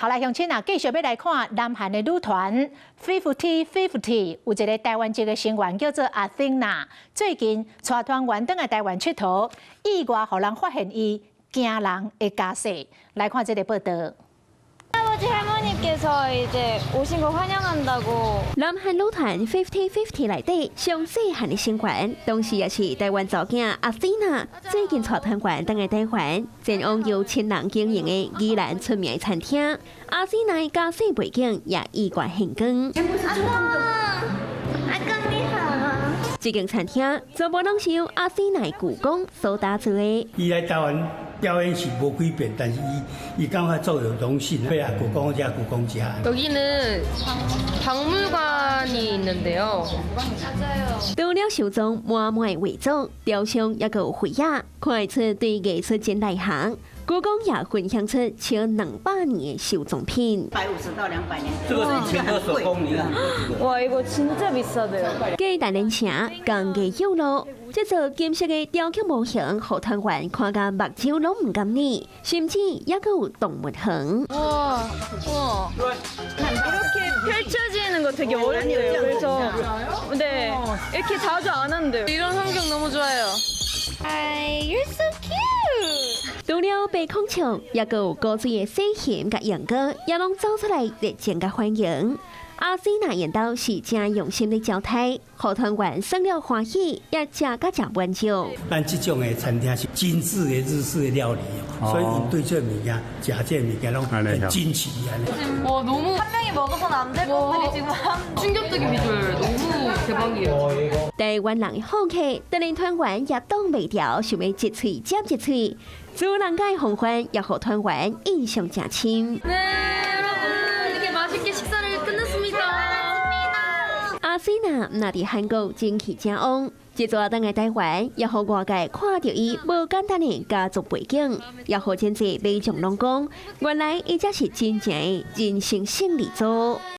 好來，鄉親啊，繼續欲來看南韓的女團 Fifty Fifty，有一个台灣籍的成員叫做阿丁娜，最近帶團員轉來台灣𨑨迌，意外予人發現伊驚人的家世。來看這个報道。 할아버지 할머니께서 이제 오신 걸 환영한다고. 南韓女團 Fifty Fifty 內底上細漢的成員，同時也是台灣查某囝阿西娜，最近帶團員轉來台灣，前往由親人經營的宜蘭出名的餐廳。阿西娜的家世背景也意外現光。阿公，阿公你好。這間餐廳全部攏是由阿西娜舅公所打造的。伊來台灣表演是無幾遍，但是伊伊感覺足有榮幸，欲阿舅公食舅公食。 여기는 박물관이 있는데요. 除了收藏滿滿的畫作、雕像，猶閣有繪仔，看會出對藝術真內行。舅公也分享出超200年的收藏品。 150到200年，這個是以前的手工，你看。 와, 이거 진짜 비싸대요. 繼大連城工藝有路，這座金色的雕刻模型，予團員看甲目睭攏毋甘睨，甚至猶閣有動物園。 와, 와. 이렇게 펼쳐지는 거 되게 어렵대요. 그래서 네, 이렇게 자주 안 한대요. 이런 환경 너무 좋아요. Hi, you're so cute. 除了白孔雀，猶閣有古錐的細熊佮鸚鵡，也攏走出來熱情共歡迎。阿西娜𪜶兜是真用心的招待，予團員耍了歡喜，也食甲誠滿足。咱這種的餐廳是精緻的日式的料理，所以𪜶對這个物件、食這个物件攏很驚奇按呢。 와, 너무 한 명이 먹어서는 안 될 것들이 지금 한 충격적인 비주얼 너무 대박이에요. 台灣人的好客，當然團員也擋袂牢，想欲一喙接一喙。主人家的風範也予團員印象誠深。 네, 여러분, 이렇게 맛있게 식사를 끝냈습니다. 阿西娜毋但佇韓國人氣誠旺，這逝轉來台灣，也予外界看著伊無簡單的家族背景，也予真濟民眾攏講，原來伊才是真正的人生勝利組。